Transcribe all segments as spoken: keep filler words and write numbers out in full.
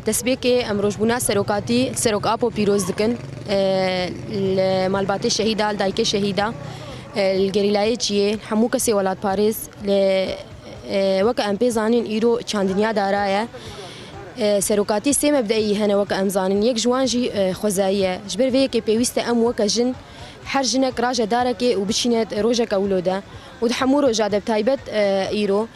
Destpêkê em rojbûna serokatî li Serok Apo pîroz dikin. E, li malbatê şehîda, li dayikê şehîda, e, li gerîlayê çiyê, hemû kesê welatparêz, li, e, weke em pê zanîn îro çandinya dara ye. E, serokatî sê mebdeî hene weke em zanin. Yek ji wan jî, e, xwezayî ye. Ji ber vê yekê pêwîst e em weke jin her jinek raje darekê û biçîne rojeke wilo de. Û di hemû roja de bi taybet, e, îro.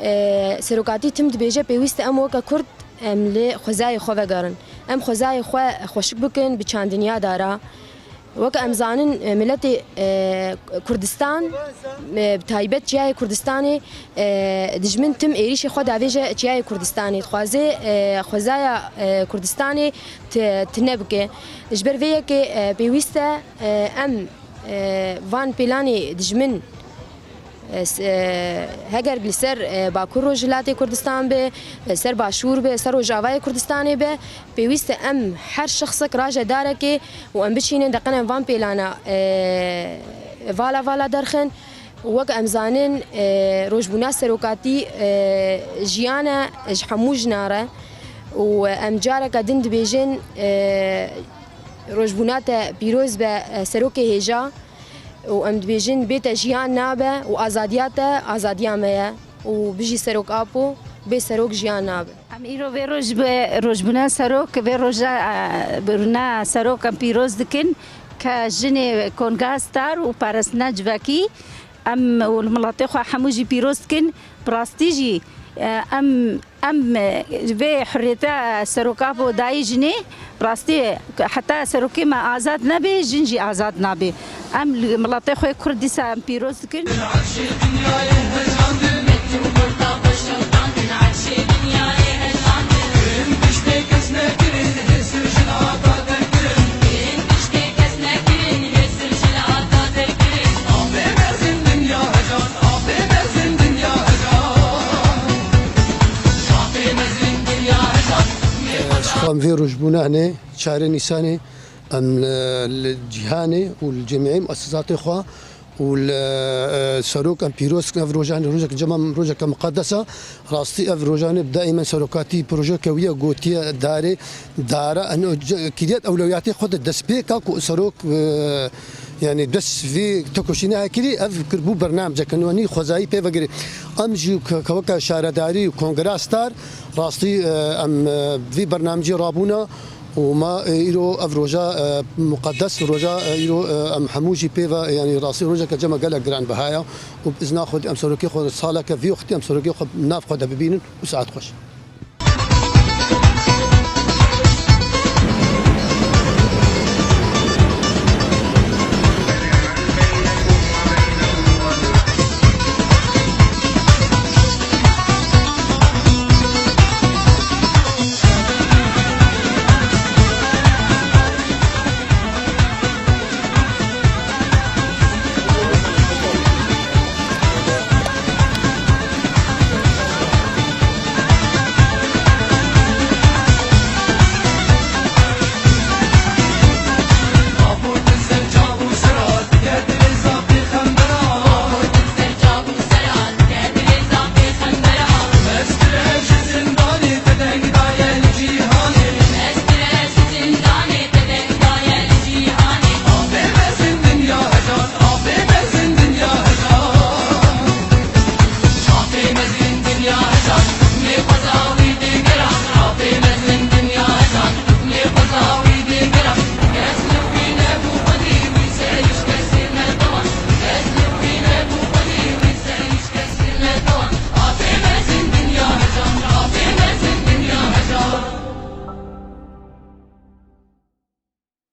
E, serokatî tim dibêje pêwîst e em weke Kurd em li xwezayê xwe vegerin. Em xwezayê xwe xweşik bikin bi çandinya dara. Weke em zanin, e, miletê, e, Kurdistan, e, bi taybet çiyayê Kurdistanê, e, dijmin tim êrîşê xwe davêje çiyayê Kurdistanê. Dixwaze, e, xwezaya, e, Kurdistanê ti-, tine bike. Ji ber vê yekê, e, pêwîst e, e, em, e, van pêlanê dijmin E, s-, e, heger li ser, e, Bakur Rojhilatê Kurdistan be, li ser Başûr be, ser Rojavayê Kurdistanê be, pêwîst e em her şexsek raje darekê û em biçînin deqenin van pêlana, e, vala vala derxin. Wek em zanin, e, rojbûna serokatî, e, jiyan e ji hemû jina re û em careke din dibêjin, e, rojbûna te pîroz be, e, serokê hêja. Û em dibêjin, bê te jiyan nabe û azadiya te azadiya me ye û bijî Serok Apo, bê serok jiyan nabe. Em îro vê roj bi rojbûna serok, vê roja, e, birûna serok em pîroz dikin ke jinê Konga Star û parastina civakî em û li miletê xwe hemû jî pîroz dikin. Bi rastî jî, e, em Em, e, vê hurriyeta Serok Apo dayî jinê, rastî heta serokê me azad nebe, jin jî azad nabe. Em li miletê xwe Kurd dîsa em pîroz dikin. Ji xwe em vê rojbûna hene çarê Nîsanê em li, li cîhanê û li cemî muessesatê xwe û li, e, serok em pîroz dikin. Ev rojan rojek cem em rojeke miqedes e. Rastî ev rojanê bi daîmen serokatî projeke wî ye gotiye darê, dara, eno, ce-, kiriyet ewlewiyatê xwe de destpêka ku serok, e, yanî dest vê tekoşînê hekirî, ev kirbû bernameceke nû, yanî xwezayî pê vegirê. Em jî ke-, keweke şaredarî û kongera Star, rastî, e, em, e, vî bernamecî rabûna û ma, e, îro ev roja, e, muqedes roja, e, îro, e, em hemû jî pê ve, yanî rastî rojeke cem e gelek giranbiha ye û bi izna Xwedê em serokê xwe saleke vî wextî em serokê xwe nav xwe de bibînin û saet xweş.